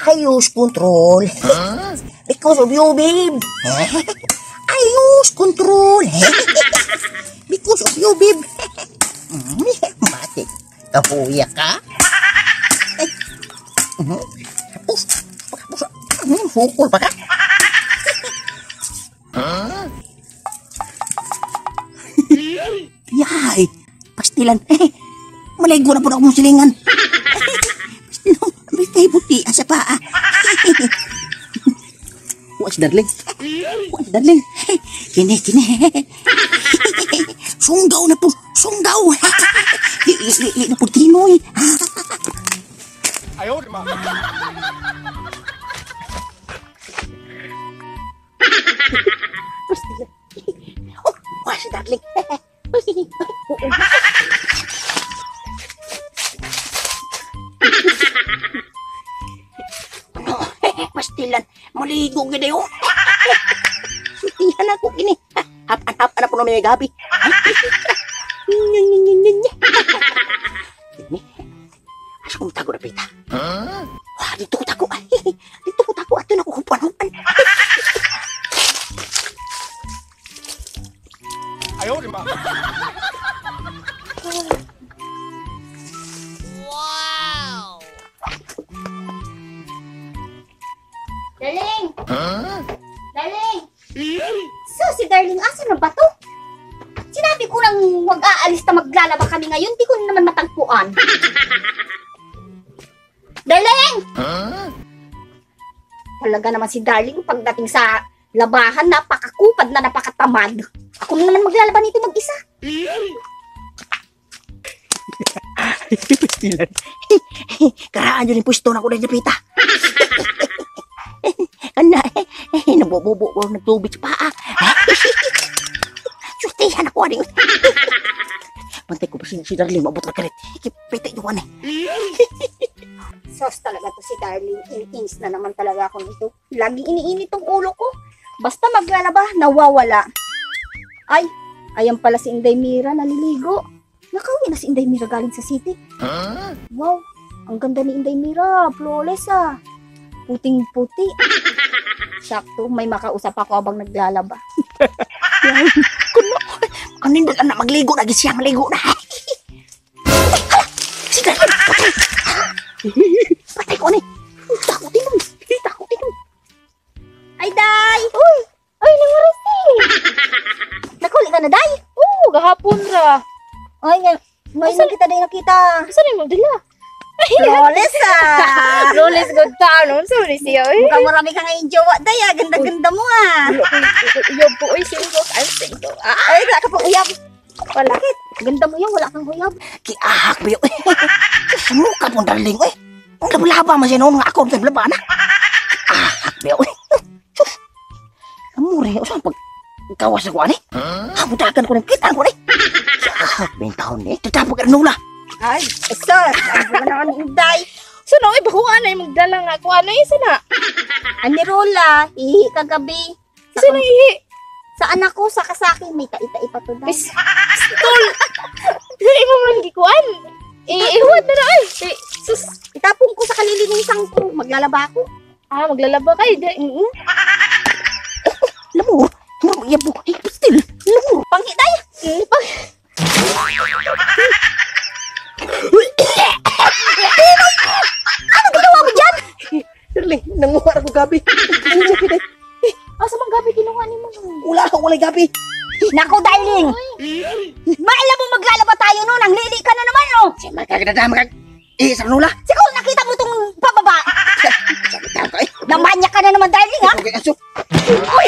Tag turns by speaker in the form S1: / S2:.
S1: I lose control. Because of you, babe. I lose control. Because of you, babe. Matik. Kahuya ka? Tapos, tapos, hukol pa ka? Yay! Pastilan. Maligo na po na akong silingan. Pastilan. May kay buti sa paa. What's darling? What's darling? Kini, kini. Sunggaw na po. Sunggaw. Li, li, li, li na po tinoy.
S2: Ayaw, di ba?
S1: Pastilan. Oh, what's darling? Pastilan, maligo gid ayo. Sutihan ako gini. Hapan-hapan ako na may gabi. Ini. Asa kong tago na pita? Wah, dito ko tago. Dito ko tago. Ato na ko hupan-hupan.
S2: Ayaw, di ba?
S3: Wow! Darling!
S2: Huh?
S3: Darling! So, si Darling, asa na ba to? Sinabi ko nang wag aalis na maglalaba kami ngayon, di ko na naman matagpuan. Darling!
S2: Huh?
S3: Talaga naman si Darling pagdating sa labahan, napakakupad na napakatamad. Ako na naman maglalaba nito mag-isa.
S1: Pastilan. Karaan yun yung pwesto na ko na pita. Kana, nabububo ko ng tubig sa paa. Sutihan ako, ano yun. Pantay ko pa si Darling, maabot na kalit. Pita yung ano.
S3: Sos talaga to si Darling. Iniinis na naman talaga ako nito. Laging iniinit tong ulo ko. Basta maglalaba, nawawala. Ay, ayan pala si Inday Mira, naliligo. Nakauwi na si Inday Mira galing sa city.
S2: Huh?
S3: Wow, ang ganda ni Inday Mira. Flawless ah. Puting-puti. Sakto, may makausap ako habang naglalaba.
S1: Kuno, kanindot na magligo na, siya maligo na. Ay, hala, si Darling, patay. Patay ko ni. Takutin nun, takutin nun.
S3: Ay, Day! Uy! Ay, nangarasi! Nakuli ka na, Day?
S4: Oo, gahapon ra.
S3: Ay, nga. Ngayon lang kita, Day, nakita.
S4: Asa na yung magdala?
S3: Flawless ah!
S4: Flawless good ta, ano? Sa ni siya, eh.
S3: Mukhang marami ka ngayon jowa, Day ah. Ganda-ganda mo ah.
S4: Uyab po, oy, single. I'm single. Ah,
S3: Ay, wala ka pang uyab.
S4: wala.
S3: Ganda mo yan, wala kang uyab.
S1: Kiahak ba yun? Sumuka pong Darling, eh. Ang labalaba man siya noon nga ako, ang labalaba na. Ahak ba yun? Sus! Amore, usan pag gawas ako, ani?
S2: Huh?
S1: Habutakan ko ng kitaan ko, ni. Ahak ba yung taon, eh? Tatapag ka nula.
S3: Ay, sir. Ang buwan naman ni Inday.
S4: So, no, eh, bako ano yung magdala nga ako. Ano yung sana?
S3: Anirola, ihi kagabi. Sa,
S4: Sino ihi?
S3: sa anak ko, sa kasaki, may tai-tai pa to, Day.
S4: Is, stol! Dili mo man gikuan. Iiwan na na, ay. Eh, sus.
S3: Itapon ko sa kalilinisan ko. Maglalaba ako.
S4: Ah, maglalaba kayo. Di.
S3: Mm-mm.
S1: Lamur, lamur, yabo, eh, still, lamur.
S3: Panghi, Day! Ano ginawa mo dyan?
S1: Darling, nanguha ako gabi. Ano kita?
S4: Asa man gabi kinuha ni mo?
S1: Wala, wala gabi.
S3: Nako, darling! Maila mo maglalaba tayo noon. Ang lili ka na naman, oh!
S1: Siya magkaganda, magkag... Eh, sa nula.
S3: Siguro nakita mo itong pababa.
S1: Sabi tao ka, eh.
S3: Namanya ka na naman, darling, ha?
S1: Okay, aso.
S3: Uy!